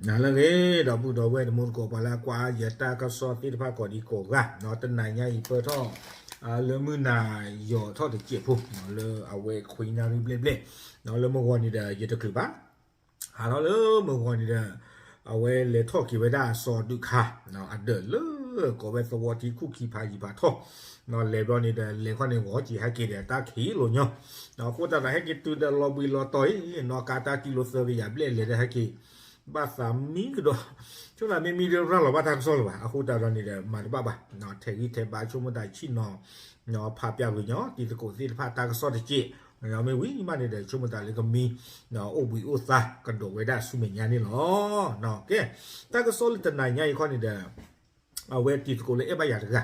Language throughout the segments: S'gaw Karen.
နၤလၢအဂ့ၤ ဒီပုၢ်ဒီဝဲၢ်တံၤသကိး ပှၤလၢအကွၢ်ယတၢ်ကစီၣ်သ့ၣ်တဖၣ်ကိးဒံကိးဂၤ, တနၤညါအံၤပၢၢ်ထီၣ် လၢမုၢ်နၤယီၤထီၣ်တစဲးဖိ လၢအဝဲခွံနၣ်ရံၣ်ဘျဲၣ်ဘျဲၣ်, လၢမုၢ်ဂီၤန့ၣ်ဒီး ယတချုးဘၣ် ဟးထီၣ်လၢမုၢ်ဂီၤန့ၣ်ဒီး အဝဲလဲၤထီၣ်က့ၤဝဲဒၣ်စီၤဒုးခါ အဒၢးလၢ ကိးဝဲသဝီထံခိၣ်ခံဖးယံၤဖးထီၣ်, လဲၤဘျီန့ၣ်ဒီး လဲၤခီန့ၣ်ဂီၤက့ၤဟဲက့ၤဒီးတၢ်ခံးလိာ်ညီ, အဃိသတးဒီးဟဲက့ၤတုၤဒီးလီၤဘှံးလီၤတီၤအံၤ နီၢ်ကါတၢ်တံၢ်လိာ်သၢကယၤဘျဲၣ်လဲၤဒီးဟဲက့ၤ ဘၣ်သးမံကဒီး, ဆိသးမ့ၢ်မံဒီးရၤလီၤဘၣ်တၢ်ကစီၣ်လၢၤဘၣ်, အဃိသတးဒီးန့ၣ်ဒီး မၤတဘၣ်ဘၣ်, ထဲးဂံၢ်ထဲးဘါဆိကမိၣ်သးဆံၣ်နီၤ ဖးပၠးကွံာ်ညီ တံၤသကိးသ့ၣ်တဖၣ်တၢ်ကစီၣ်တစဲး, မ့ၢ်ဝံၤမးန့ၣ်ဒီး ဆိကမိၣ်သးလၢကမံ အိၣ်ဘှံးအိၣ်သါကဒီးဝဲဒၣ်ဆူမဲာ်ညါန့ၣ်လီၤ. ကဲ, တၢ်ကစီၣ်လၢတနၤညါအံၤခီန့ၣ်ဒီး အဝဲတံၤသကိးလၢအဲၣ်ဘၣ်ယၤတဂၤ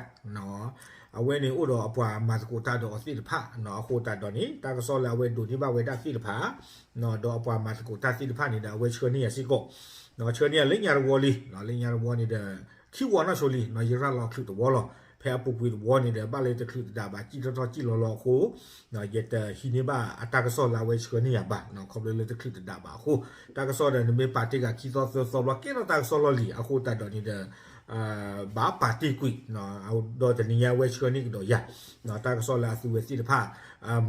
အဝဲန့ၣ်အိၣ်ဒီးအပှၤမၤသကိးတၢ်ဒီးအီၤသ့ၣ်တဖၣ်, အဃိသတးဒီးန့ၣ် တၢ်ကစီၣ်လၢအဝဲဒိးန့ၢ်ဘၣ်ဝဲဒၣ်သ့ၣ်တဖၣ် ဒီးအပှၤမၤသကိးတၢ်သ့ၣ်တဖၣ်န့ၣ်ဒီး အဝဲဆှၢန့ၢ်ယၤစ့ၢ်ကီး, ဆှၢန့ၢ်ယၤလၢညါတဝီလံ, လၢညါတဝီန့ၣ်ဒီး ခံဝီနီၢ်ဆိလံ, ယရၤလီၤချုးတဝီလီၤ, ဖဲအပူၤကွံာ်တဝီန့ၣ်ဒီး ဘၣ်လၢတချုးတဒးဘၣ် စံၣ်ထီၣ်ထီၣ်စံၣ်လီၤလီၤအဃိ ယတဟံးန့ၢ်ဘၣ်အတၢ်ကစီၣ်လၢအဝဲဆှၢန့ၢ်ယၤဘၣ်, ခီဖျိလၢတချုးတဒးဘၣ်အဃိ, တၢ်ကစီၣ်ဒီးနမ့ၢ်ပာ်တ့ၢ်ဂၤခံသီသၢသီဘျီ ကဲထီၣ်တၢ်ကစီၣ်လီၢ်လံၤ အဃိသတးဒီးန့ၣ်ဒီး ဘၣ်ပာ်တ့ၢ်ကွံာ် ဒီးတနံၤညါဝဲဆှၢန့ၢ်ကဒီးယၤ တၢ်ကစီၣ်လၢအသုဝဲသ့ၣ်တဖၣ်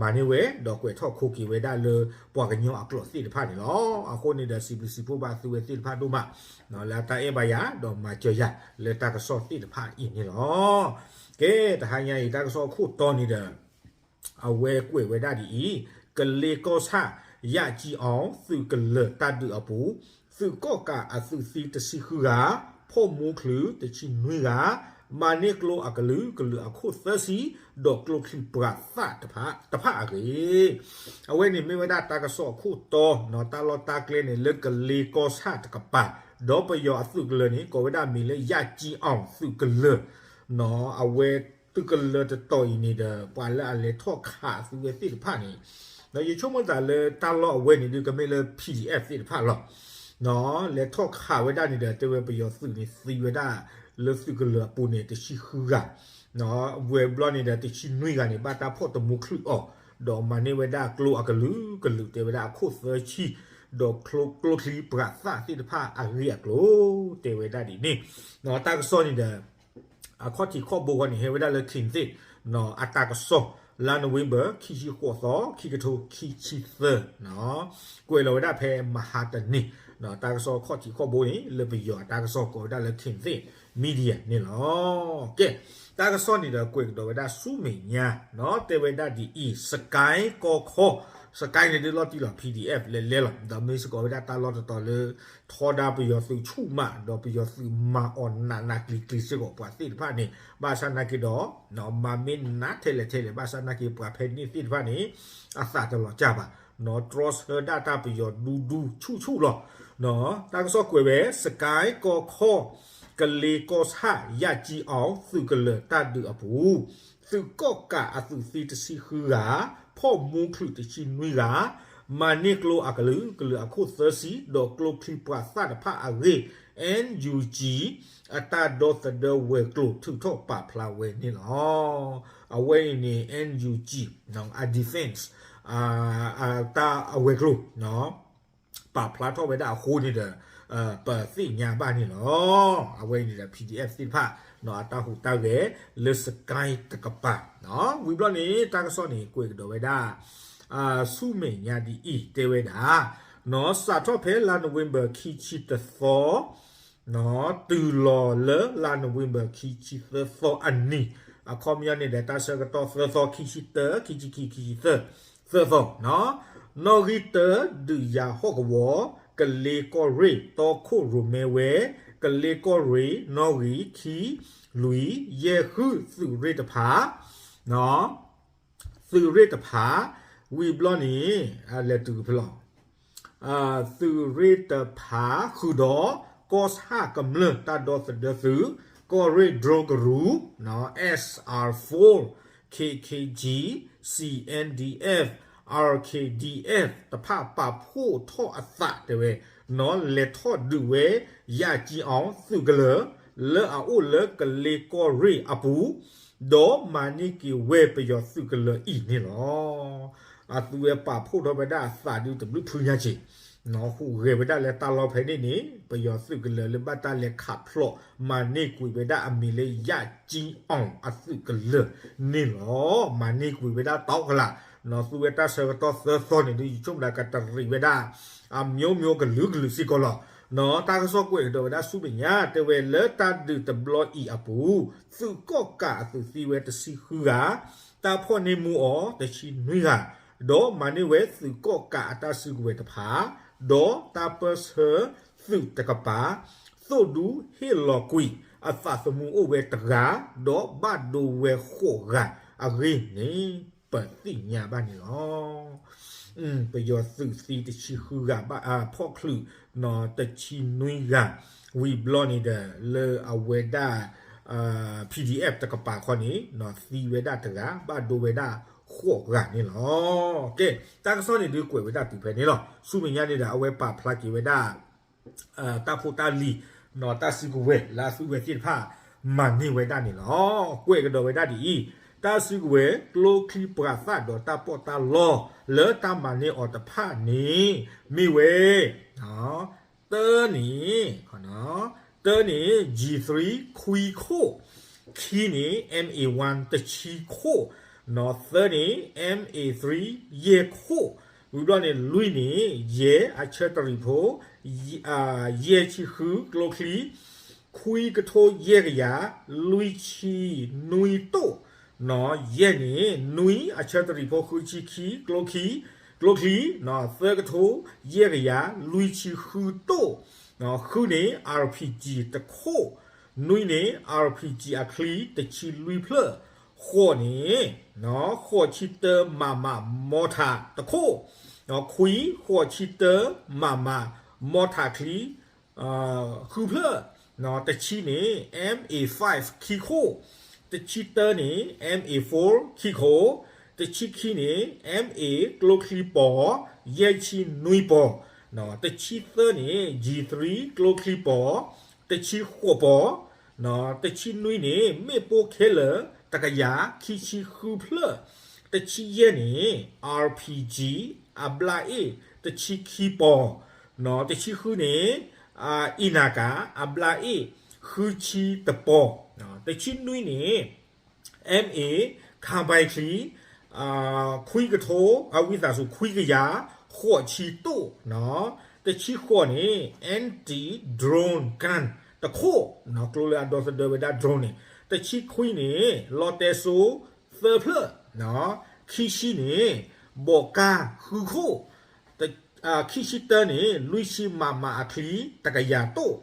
မၤန့ၢ်ဝဲ ဒီးကွဲးထီၣ်ခိးက့ၤဝဲဒၣ်လၢပှၤကညီအကျိာ်သ့ၣ်တဖၣ်န့ၣ်လီၤ. အဃိန့ၣ်ဒီး စံးဘျုးစံးဖှိၣ်ဘၣ်သုဝဲသ့ၣ်တဖၣ်ဒိၣ်မး လၢအတၢ်အဲၣ်ဘၣ်ယၤ ဒီးမၤစၢၤယၤလၢတၢ်ကစီၣ်သ့ၣ်တဖၣ်အံၤန့ၣ်လီၤ. ကဲ, တဟါညါအံၤ တၢ်ကစီၣ်အခိၣ်တီန့ၣ်ဒီး အဝဲကွဲးဝဲဒၣ်ဒ်အံၤ, ကလ့ကီၢ်ဆၣ် ယၣ်ကၠံအီၤ သုးကလၢၤတၢ်ဒုးအပူၤ, သုးကီၣ်ကးအသုးသံတဆံဃုဂၤ, ဖီၣ်မူချုးတဆံနွံဂၤ, မၤန့ၢ်ကျိအကလုာ်ကလုာ်အခိၣ်သၢဆံ, ဒီးကျိချံပှၤသၣ်တဖၣ်အဂ့ၢ် အဝဲန့ၣ်မ့ၢ်ဝဲဒၣ်တၢ်ကစီၣ်အခိၣ်တီ, တၢ်လီၢ်တၢ်ကျဲန့ၣ် လၢကလ့ကီၢ်ဆၣ်တကပၤ, ဒီးပယီၤအသုးကလၢၤန့ၣ် ကိးဝဲဒၣ်မံၤလၢ ယၣ်ကၠံအီၤသုးကလၢၤ, အဝဲသုးကလၢၤတတီၤအံၤန့ၣ်ဒီး ပှၤလၢအလဲၤထီၣ်ခးအသုဝဲသ့ၣ်တဖၣ်န့ၣ်, ဒီးယဆိကမိၣ်သးလၢတၢ်လီၢ်အဝဲန့ၣ်ဒုးကမ့ၢ်လၢ P D F သ့ၣ်တဖၣ်လီၤ. လဲၤထီၣ်ခးဝဲဒၣ်န့ၣ်ဒီး တဲဝဲပယီၤသုးန့ၣ်သံဝဲဒၣ် လၢသုးကလၢၤအပူၤန့ၣ် တဆံဃုဂၤ, ဝဲၤဘျီန့ၣ်ဒီး တဆံနွံဂၤန့ၣ် ဘၣ်တၢ်ဖီၣ်တမူချုးအီၤ, ဒီးမၤန့ၢ်ဝဲဒၣ်ကျိအကလုာ်ကလုာ် တဲဝဲဒၣ်အခိၣ်သၢဆံ, ဒီးကျိချံပှၤသၣ်သ့ၣ်တဖၣ်အဂ့ၢ်အကျိၤ တဲဝဲဒၣ်ဒ်န့ၣ်, တၢ်ကစီၣ်န့ၣ်ဒီး အခီၣ်ထံးခီၣ်ဘိဃီန့ၣ် ဟဲဝဲဒၣ်လၢ Kingthit အတၢ်ကစီၣ် လါနိၣ်ဝ့ဘၢၣ် ခံဆံဃိးသီ ခံကထိခံဆံသၢ, ကွဲးလီၤဝဲဒၣ်ဖဲမဟါတနံၤ, တၢ်ကစီၣ်ခီၣ်ထံးခီၣ်ဘိန့ၣ် လၢပယီၤအတၢ်ကစီၣ်ကိးဝဲဒၣ်လၢ Kingthit Media န့ၣ်လီၤ. ကဲ, တၢ်ကစီၣ်န့ၣ်ဒီးကွဲးကဒီးဝဲဒၣ်ဆူမဲာ်ညါ, တဲဝဲဒၣ်ဒ်အံၤ, စကဲကီၢ်ခီၣ်, စကဲန့ၣ်ဒုးလီၤတံၢ်လီၤ P D F လဲၤလဲၤလီၤ, ဒီးမ့ၢ်စ့ၢ်ကီးဝဲဒၣ်တၢ်လီၢ်တတီၤလၢ ထီဒါပယီၤသုးဆူၣ်မး ဒီးပယီၤသုးမၤအီၤနးနးကျံၤကျံၤစ့ၢ်ကီးပှၤသ့ၣ်တဖၣ်န့ၣ်, ဘၣ်ဆၣ်နာ်က့ဒီး မၤမ့ၢ်နးထဲလဲၣ်ထဲလဲၣ် ဘၣ်ဆၣ်နာ်က့ပှၤဖဲန့ၣ်သ့ၣ်တဖၣ်န့ၣ် အသးတလီၤစၢ်ဘၣ်, တြီဆၢဒၣ်တၢ်ပယီၤဒူဒူဆူၣ်ဆူၣ်လီၤ. တၢ်ကစီၣ်ကွဲးဝဲ စကဲကီၢ်ခီၣ် ကလ့ကီၢ်ဆၣ် ယၣ်ကၠံအီၤ သုးကလၢၤတၢ်ဒုးအပူၤ, သုးကီၣ်ကးအသုးသံတဆံဃုဂၤ, ဖီၣ်မူချုးတဆံနွံဂၤ, မၤန့ၢ်ကျိအကလုာ်ကလုာ်အခိၣ်သၢဆံ, ဒီးကျိချံပှၤသၣ်တဖၣ်အဂ့ၢ် NUG အတၢ်ဒီသဒၢဝဲၤကျိၤထုးထီၣ်ပာ်ဖျါဝဲန့ၣ်လီၤ. အဝဲအံၤန့ၣ် NUG အ defense အတၢ်အဝဲၤကျိၤ ပာ်ဖျါထီၣ်ဝဲဒၣ်အဃိန့ၣ်ဒီး ပသ့ၣ်ညါဘၣ်န့ၣ်လီၤ. အဝဲအံၤန့ၣ်ဒီး P D F သ့ၣ်တဖၣ် အတၢ်ဟူးတၢ်ဂဲၤလၢစကဲတကပၤ, ဝံၤဘျီန့ၣ် တၢ်ကစီၣ်န့ၣ် ကွဲးကဒီးဝဲဒၣ် ဆူမဲာ်ညါဒ်အံၤ တဲဝဲဒၣ်, စးထီၣ်ဖဲလါနိၣ်ဝ့ဘၢၣ်ခံဆံတသီ တုၤလီၤလၢလါနိၣ်ဝ့ဘၢၣ်ခံဆံသၢသီအနံၤ, အခီပညီန့ၣ်ဒီး တၢ်ဆၢကတီၢ်သၢသီ ခံဆံတၢ ခံဆံခံ ခံဆံသၢ သၢသီ, နီၣ်ဂံၢ်တၢ ဒုးယၤဟီၣ်ကဝီၤ, ကလ့ကီၢ်ရ့ၣ် တီခိၣ်ရိၣ်မဲဝဲ, ကလ့ကီၢ်ရ့ၣ် နီၣ်ဂံၢ် ခံ လွံၢ် ယဲၢ် ဃု သုးရ့ၣ်တဖၣ် သုးရ့ၣ်တဖၣ်, ဝံၤဘျီန့ၣ် လဲၤတုၤဖဲလီၤ သုးရ့ၣ်တဖၣ် ဃုာ်ဒီး ကီၢ်ဆၣ်ကမျၢၢ်တၢ်ဒီသဒၢသုး, ကီၢ်ရ့ၣ် drone ကရူၢ်, S R four, K K G, C N D F, R K D F တဖၣ်ပာ်ဖှိၣ်ထီၣ်အသးတဲဝဲ, နီၢ်လဲၤထီၣ်ဒုးဝဲ ယၣ်ကၠံအီၤ သုးကလၢၤ လၢအအိၣ်လၢကလ့ကီၢ်ရ့ၣ်အပူၤ, ဒီးမၤန့ၢ်က့ၤဝဲပယီၤသုးကလၢၤအံၤန့ၣ်လီၤ. အသုဝဲပာ်ဖှိၣ်ထီၣ်ဝဲဒၣ်အသးဒုးတဘျုးဖုညါက့ၤ ဟူးဂဲၤဝဲဒၣ်လၢတၢ်လီၢ်ဖဲန့ၣ်န့ၣ် ပယီၤသုးကလၢၤလၢဘၣ်တၢ်လဲၤခးဖျိး မၤန့ၢ်ကွံာ်ဝဲဒၣ်အမံၤလၢ ယၣ်ကံအီၤအသုးကလၢၤန့ၣ်လီၤ. မၤန့ၢ်ကွံာ်ဝဲဒၣ်တီကလာ် နီၢ်သူဝဲတၢ်ဆၢကတီၢ်သၢသီန့ၣ်ဒုး ယဆိကမိၣ်ဒၣ်ကတရံးဝဲဒၣ် အမျိုးမျိုးကလုာ်ကလုာ်စ့ၢ်ကီးလီၤ. နီၢ်တၢ်ကစီၣ်ကွဲးကဒီးဝဲဒၣ်ဆူမဲာ်ညါ တဲဝဲလၢတၢ်ဒုးတဘျီအံၤအပူၤ သုးကီၣ်ကးအသုးသံဝဲတဆံဃုဂၤ, တၢ်ဖီၣ်န့ၢ်မူအီၤတဆံနွံဂၤ, ဒီးမၤန့ၢ်ဝဲသုးကီၣ်ကးအတၢ်စုကဝဲၤတဖၣ်, ဒီးတၢ်ပၢၢ်ဆၢသုးတကပၤ, သိၣ်ဒူဟ့ၣ်လီၤကွံာ်အသးသမူအိၣ်ဝဲတဂၤ, ဒီးဘၣ်ဒိဝဲဃိးဂၤအဂ့ၢ်န့ၣ် ပသ့ၣ်ညါဘၣ်န့ၣ်လီၤ. ပယီၤသုးသံတဆံဃုဂၤဘၣ် ဖီၣ်ချုး နီၢ်တဆံနွံဂၤ, ဝံၤဘျီန့ၣ်ဒီး လၢအဝဲဒၣ် PDF တကပၤခီန့ၣ် နီၢ်သံဝဲဒၣ်တဂၤ ဘၣ်ဒိဝဲဒၣ်ဃိးဂၤန့ၣ်လီၤ. ကဲ တၢ်ကစီၣ်န့ၣ်ဒုးကွဲးဝဲဒၣ်တုၤဖဲန့ၣ်လီၤ. ဆူမဲာ်ညါန့ၣ်ဒီး အဝဲပာ်ဖျါက့ၤဝဲဒၣ် တၢ်ဖိတၢ်လံၤ နီၢ်တၢ်စုကဝဲၤလၢအသုဝဲသ့ၣ်တဖၣ် မၤန့ၢ်ဝဲဒၣ်န့ၣ်လီၤ. ကွဲးကဒီးဝဲဒၣ်ဒ်အံၤ, တၢ်စုကဝဲၤကျိချံပှၤသၣ်ဒီးတၢ်ပီးတၢ်လီ လၢတၢ်မၤန့ၢ်အီၤတဖၣ်န့ၣ် မ့ၢ်ဝဲ တၢန့ၣ် တၢန့ၣ် G three ခွံခိၣ်, ခံန့ၣ် MA one တဆံခိၣ်, နီၢ်သၢန့ၣ် MA three ယဲၢ်ခိၣ်, ဝံၤဘျီန့ၣ် လွံၢ်န့ၣ် ယဲၢ်အဆၢတရံးဖိ ယဲၢ်ဆံဃုကျိချံ, ခွံကထိယဲၢ်ကယၤ လွံၢ်ဆံနွံတိၣ်, ယဲၢ်န့ၣ် နွံအဆၢတရံးဖိ ဃုဆံခံ ကျိချံ, ကျိချံ, သၢကထိယဲၢ်ကယၤ လွံၢ်ဆံဃုတိၣ်, ဃုန့ၣ် RPG တခိၣ်, နွံန့ၣ် RPG အချံ တဆံလွံၢ်ဖျၢၣ်, ဃိးန့ၣ် ဃိးဆံတၢ MM မီထးတခိၣ်, ခွံ ဃိးဆံတၢ MM မီထးချံ ဃုဖျၢၣ်, တဆံန့ၣ် MA five ခံခိၣ်, တဆံတၢန့ၣ် MA four ခံခိၣ်, တဆံခံန့ၣ် MA ကျိချံပီၤ ယဲၢ်ဆံနွံပီၤ, တဆံသၢန့ၣ် G three ကျိချံပီၤ တဆံဃိးပီၤ, တဆံနွံန့ၣ် မ့ၣ်ပိၢ်ခဲလၢာ် တကယၤ ခံဆံဃုဖျၢၣ်, တဆံယဲၢ်န့ၣ် RPG အဘျါအ့ၣ် တဆံခံပီၤ, တဆံဃုန့ၣ် အံနၤကၤ အဘျါအ့ၣ် ဃုဆံတပီၤ, တဆံနွံန့ၣ် MA ခါဘဲချံ ခွံကထိ အဝံသးစူၤ ခွံကယၤ ဃိးဆံတိၣ်, တဆံဃိးန့ၣ် anti drone gun တခိၣ်, ကျိလၢအဒီသဒၢဝဲဒၣ် drone န့ၣ်, တဆံခွံန့ၣ် လီတဲစိ သၢဖျၢၣ်, ခံဆံန့ၣ် ဘီးကါ ဃုခိၣ်, ခံဆံတၢန့ၣ် လွံၢ်ဆံ MM အချံ တကယၤတိၣ်,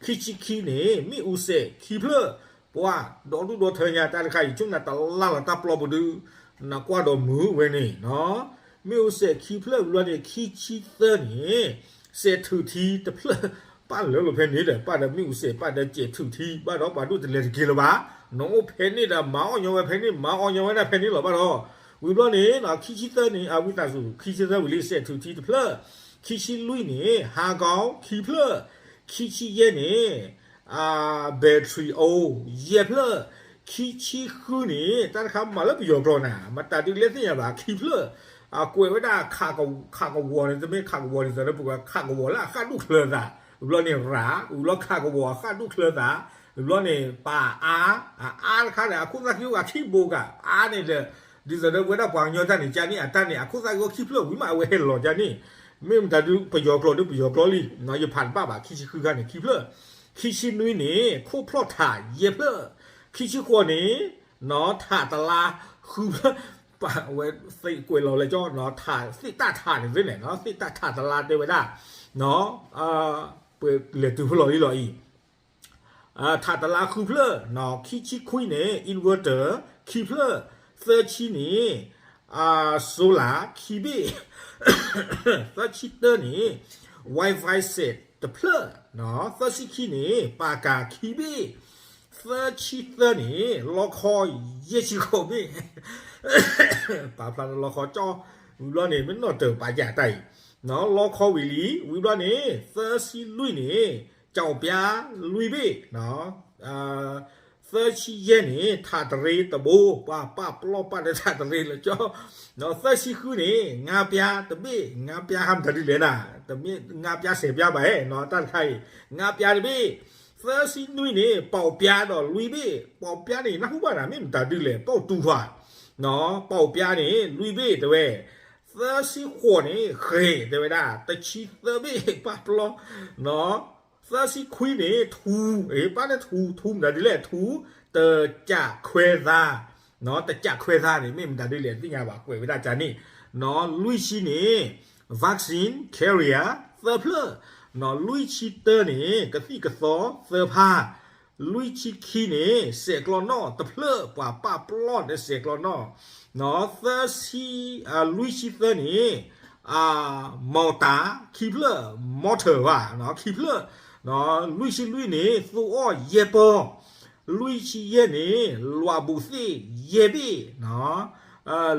ခံဆံခံန့ၣ် မ့ၣ်အူစဲး ခံဖျၢၣ်, ပှၤ ဒီဒူၣ်ဒီထၢညါ တၢ်တခါအံၤ ဆိကမိၣ်နၤတလါလီၤတၢ်ပျီပူၤဒုး နကွၢ်ဒီးမုာ်ဝဲန့ၣ်, မ့ၣ်အူစဲးခံဖျၢၣ် ဘျီန့ၣ် ခံဆံသၢန့ၣ် စဲးထုးထံတဖျၢၣ်, ပၣ်လၢလိာ်ဖဲန့ၣ်ဒီး ပၣ်ဒီးမ့ၣ်အူစဲး ပၣ်ဒီးစဲးထုးထံ ဘၣ်ဒီးပှၤဒိၣ်တလဲၤတက့ၤလၢၤဘၣ်, နအိၣ်ဖဲန့ၣ်ဒီး မၤအီၣ်ညီဝဲဖဲန့ၣ် မၤအီၣ်ညီဝဲဒၣ်ဖဲန့ၣ်လီၤဘၣ်ဒီး, ဝံၤဘျီန့ၣ် ခံဆံသၢန့ၣ် အဝံသးစူၤ ခံဆံသၢဝံၤလံ စဲးထုးထံတဖျၢၣ်, ခံဆံလွံၢ်န့ၣ် ဟါကီ ခံဖျၢၣ်, ခံဆံယဲၢ်န့ၣ် battery အိ ယဲၢ်ဖျၢၣ်, ခံဆံဃုန့ၣ် တၢ်တခါမၤလၢပယီၤကျိာ်နၤ မတၤဒုးလဲၣ်သ့ၣ်ညါဘၣ် ခံဖျၢၣ်, အကွဲးဝဲဒၣ် ခးကဝီၤန့ၣ် တမ့ၢ်ခးကဝီၤန့ၣ် သးလၢပှၤခးကဝီၤလၢအဃၣ်ဒူၣ်ချၢသး, ဝံၤဘျီန့ၣ်ရၤ, ဝံၤဘျီခးကဝီၤအဃၣ်ဒူၣ်ချၢသး, ဝံၤဘျီန့ၣ် ပာ်အါ, အအါတခါဒီး အခိၣ်သၣ်ခံအိၣ်ဂၤခံဘိဂၤ အါန့ၣ်ဒီး ဒ်သိးဒီးဝဲဒၣ်ပှၤကညီတၢ်န့ၣ် ကန့ၣ်အတၢ်န့ၣ် အခိၣ်သၣ်ခံအိၣ်ခံဖျၢၣ်ဝံၤမး အဝဲဟဲလီၤကန့ၣ်, မ့ၢ်မတၤဒုး ပယီၤကျိာ်ဒုးပယီၤကျိာ်လံ, ယဖးတဘၣ်ဘၣ် ခံဆံဃုခါန့ၣ် ခံဖျၢၣ်, ခံဆံနွံန့ၣ် ခိၣ်ဖျီၣ်ထး ယဲၢ်ဖျၢၣ်, ခံဆံဃိးန့ၣ် ထးတလါ ဃုဖျၢၣ်, ဝဲသ့ၣ်ကွဲးလီၤလၢကၠီ ထးသ့ၣ်တၢ်ထးန့ၣ်သ့ၣ်န့ၣ် သ့ၣ်တၢ်ထးတလါတဲဝဲဒၣ်, ပလဲၤတုၤဖဲလီၤလံလီၤအံၤ ထးတလါဃုဖျၢၣ်, ခံဆံခွံန့ၣ် inverter ခံဖျၢၣ်, သၢဆံန့ၣ် solar ခံဘ့ၣ်, သၢဆံတၢန့ၣ် Wi-Fi set တဖျၢၣ်, သၢဆံခံန့ၣ် ပာ်ကၤခံဘ့ၣ်, သၢဆံသၢန့ၣ် လီခီ ယဲၢ်ဆံဃိးဘ့ၣ်, ပာ်ဖျါလၢလီခီကၠီ, ဝံၤဘျီန့ၣ် မ့ၢ်နီၢ်တၢၤပာ်ယၤတၢ်အံၤ, လီခီဝံၤလံ ဝံၤဘျီန့ၣ် သၢဆံလွံၢ်န့ၣ် ကၠီပျါ လွံၢ်ဘ့ၣ်, သ သၢဆံယဲၢ်န့ၣ် ထးတရ့တဘိ, ပှၤပာ်ပျီပာ်ဒီးထးတရ့လၢကၠီ, ဒီးသၢဆံဃုန့ၣ် ငါးပြားတဘ့ၣ်, ငါးပြားဟးမတၤဒုလဲၣ်နၤ, တမ့ၢ် ငါးပြားဆယ်ပြား ဘၣ်နီၤ, တၢ်တခါအံၤ ငါးပြားတဘ့ၣ်, သၢဆံနွံန့ၣ် ပီၣ်ပြားဒီးလွံၢ်ဘ့ၣ်, ပီၣ်ပြားန့ၣ် နၢ်ဟူဘၣ်နၤ မ့ၢ်မတၤဒုလဲၣ်, ပီၣ်တူၢ်ထွဲ, ပီၣ်ပြားန့ၣ် လွံၢ်ဘ့ၣ်တဲဝဲ, သၢဆံဃိးန့ၣ် ဃဲၤတဲဝဲဒၣ် တဆံသၢဘ့ၣ် ပာ်ပျီ သၢဆံခွံန့ၣ် ထူ, ပာ်န့ၣ်ထူ, ထူမတၤဒုလဲၣ်, ထူ, တကးခွဲးသါ, တကးခွဲးသါန့ၣ် မ့ၢ်မတၤဒုလဲၣ် သ့ၣ်ညါဘၣ် ကွဲးဝဲဒၣ်ကန့ၣ်, လွံၢ်ဆံန့ၣ် vaccine carrier သၢဖျၢၣ်, လွံၢ်ဆံတၢန့ၣ် ကသံၣ်ကသီသၢဖး, လွံၢ်ဆံခံန့ၣ် စဲးကျီနီၣ်တဖျၢၣ် ပှၤပာ်ပျီဒီးစဲးကျီနီၣ်, သၢဆံ, လွံၢ်ဆံသၢန့ၣ် မီၣ်တၢ်ခံဖျၢၣ်, မီၣ်ထၢၣ်ဘၣ် ခံဖျၢၣ်, လွံၢ်ဆံလွံၢ်န့ၣ် သိအီၣ်ယဲၢ်ပီၢ်, လွံၢ်ဆံယဲၢ်န့ၣ် လွးဘူးသ့ၣ်ယဲၢ်ဘ့ၣ်,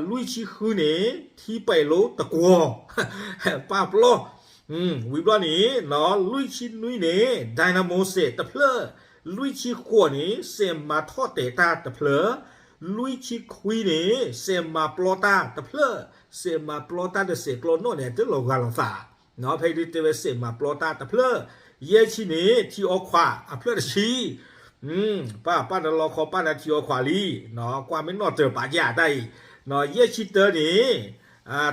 လွံၢ်ဆံဃုန့ၣ် ထံပဲာ်လိတကွီၢ်, ပာ်ပျီ, ဝံၤဘျီန့ၣ် လွံၢ်ဆံနွံန့ၣ် dynamo စဲးတဖျၢၣ်, လွံၢ်ဆံဃိးန့ၣ် စဲးမၤထီၣ်တဲာ်တၢ်တဖျၢၣ်, လွံၢ်ဆံခွံန့ၣ် စဲးမၤပျီတၢ်တဖျၢၣ်, စဲးမၤပျီတၢ်ဒီးစဲးကျီနီၣ်န့ၣ် တလီၤဂာ်လိာ်သး, ဖဲဒုးတဲဝဲစဲးမၤပျီတၢ်တဖျၢၣ်, ယဲၢ်ဆံန့ၣ် ထံအီခွးအဖျၢၣ်တဆံ, ပာ်ပာ်ဒီးလီခီပာ်ဒီးထံအီခွးလံ, ကွၢ်မ့ၢ်နီၣ်တၢၤပာ်ကၢ်တၢ်အံၤ, ယဲၢ်ဆံတၢန့ၣ်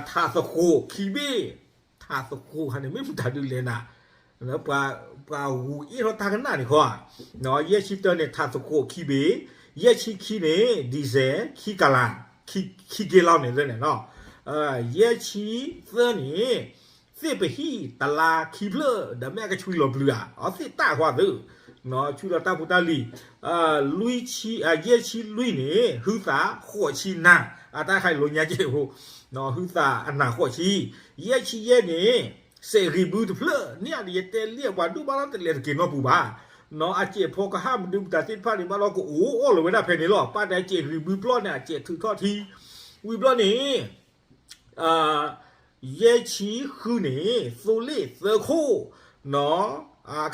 ထးသဃိးခံဘ့ၣ်, ထးသဃိးခါန့ၣ်မ့ၢ်မတၤဒုလဲၣ်နၤ, ပှၤဂုာ်အ့ၣ်ထီၣ်တၢ်ကနၣ်န့ၣ်ခီ, ယဲၢ်ဆံတၢန့ၣ် ထးသဃိးခံဘ့ၣ်, ယဲၢ်ဆံခံန့ၣ် ဒံၣ်စဲး ခံကလး, ခံက့လီန့ၣ်လၢန့ၣ်နီၤ, ယဲၢ်ဆံသၢန့ၣ် သ့ၣ်ပဟံၣ်တလါခံဖျၢၣ် ဒီးမ့ၢ်အကဆွံလီၤပျုၤဧါ, အီသ့ၣ်တၢ်ခွါသု, ဆွံလီၤတၢ်ဖိတၢ်လံၤ, လွံၢ်ဆံ, ယဲၢ်ဆံလွံၢ်န့ၣ် ဟုသးဃိးဆံနၤ, အတၢ်ခါအံၤလီၤညါက့ၤဖိ, ဟုသးအနၤဃိးဆံ, ယဲၢ်ဆံယဲၢ်န့ၣ် စဲးဂံၢ်ဘုတဖျၢၣ်, န့ၣ်အဒၣ်ယတဲလံပှၤဒိၣ်ဘၣ်လီၤ တလဲၤတက့ၤနီတပူၤဘၣ်, အစဲးဖီကဟၣ်မနုၤမတၤသ့ၣ်တဖၣ်န့ၣ်ဘၣ်လီၤ ကအိၣ်အီၣ်လီၤဝဲဒၣ်ဖဲန့ၣ်လီၤ, ပာ်ဒီးစဲးဂံၢ်ဘုပျီန့ၣ် အစဲးထုးထီၣ်ထံ, ဝံၤဘျီန့ၣ် ယဲၢ်ဆံဃုန့ၣ် သိလ့ၣ်သၢခိၣ်,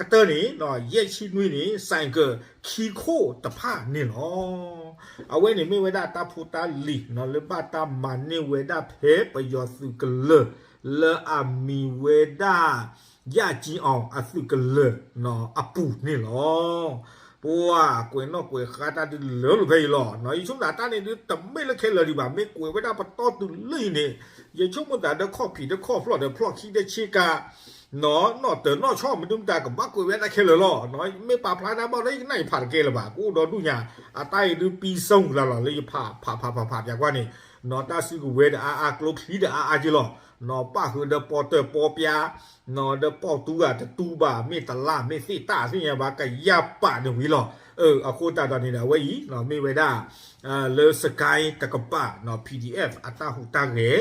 ကတၢၢ်န့ၣ် ယဲၢ်ဆံနွံန့ၣ် စဲးကၢၢ်ခံခိၣ်တဖၣ်န့ၣ်လီၤ. အဝဲန့ၣ်မ့ၢ်ဝဲဒၣ်တၢ်ဖိတၢ်လံၤ လၢဘၣ်တၢ်မၤန့ၢ်ဝဲဒၣ်ဖဲပယီၤသုးကလၢၤ လၢအမံၤဝဲဒၣ် ယၣ်ကၠံအီၤ အသုးကလၢၤအပူၤန့ၣ်လီၤ. ပှၤကွဲးနီၣ်ကွဲးဃါတၢ်ဒုးလၢလိာ်ဖဲအံၤလီၤ. ယဆိကမိၣ်တၢ်န့ၣ်ဒုးတမ့ၢ်လၢခဲလၢာ်ဒံးဘၣ်, မ့ၢ်ကွဲးဝဲဒၣ်ပတီၢ်တုၤလၢအံၤန့ၣ် ယဆိကမိၣ်သးဒီးခီၣ်ဖံးဒီးခီၣ်ဖျီၣ်ဒီးဖျီၣ်ခံဒီးဆ့ကၤ နီၢ်နီၢ်တၢၤနီၢ်ဆီ မနုၤမတၤကဘၣ်ကွဲးဝဲဒၣ်ခဲလၢာ်လီၤ. မ့ၢ်ပာ်ဖျါတၢ်ဘၣ်ဒီး ယကနၣ်ယဖးတကဲလၢၤဘၣ်, ကအိၣ်ဒီဒူၣ်ညါ, အတၢ်အံၤဒုးပံၤစိလၢ်လီၤ လၢယဖးဖးဖးဖးဖးပၠးကွၢ်န့ၣ်, နီၢ်တၢ်စုကဝဲၤဒီးအါအါ ကျိချံဒီးအါအါက့လီၤ. နီၢ်ပၣ်ဃုာ်ဒီးပီၣ်တၢၣ်ပီၣ်ပၠါ, နီၢ်ဒီးပီၣ်တူဂၤတတူဘၣ် မ့ၢ်တလၢ်မ့ၢ်သ့ၣ်တၢ်သ့ၣ်ညါဘၣ် ကယၢ်ပာ်န့ၣ်ဝံၤလီၤ. အဃိသတးဒီးန့ၣ်ဒီး အဝဲအံၤ မ့ၢ်ဝဲဒၣ် လၢ Sky တကပၤ PDF အတၢ်ဟူးတၢ်ဂဲၤ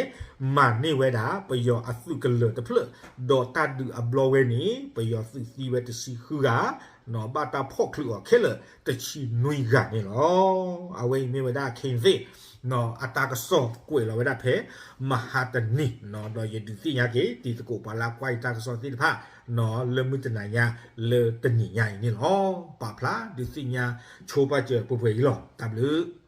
မၤန့ၢ်ဝဲဒၣ် ပယီၤအသုးကလၢၤတဖျၢၣ်, ဒီးတၢ်ဒုးအဘျီဝဲန့ၣ် ပယီၤသုးသံဝဲတဆံဃုဂၤ, နီၢ်ဘၣ်တၢ်ဖီၣ်ချုးအီၤခဲလၢာ် တဆံနွံဂၤန့ၣ်လီၤ. အဝဲအံၤမ့ၢ်ဝဲဒၣ် ခ့ၣ်သ့ၣ် အတၢ်ကစီၣ်ကွဲးလီၤဝဲဒၣ်ဖဲ မဟါတနံၤ, ဒီးယဒုးသ့ၣ်ညါက့ၤ တံၤသကိးပှၤလၢကွၢ်ယတၢ်ကစီၣ်သ့ၣ်တဖၣ် လၢမုၢ်တနၤညါ လၢတနံၤညါအံၤန့ၣ်လီၤ. ပာ်ဖျါဒုးသ့ၣ်ညါဆိပာ်စၢၤပှဲၤပှဲၤအံၤလီၤ. တၢ်ဘျုး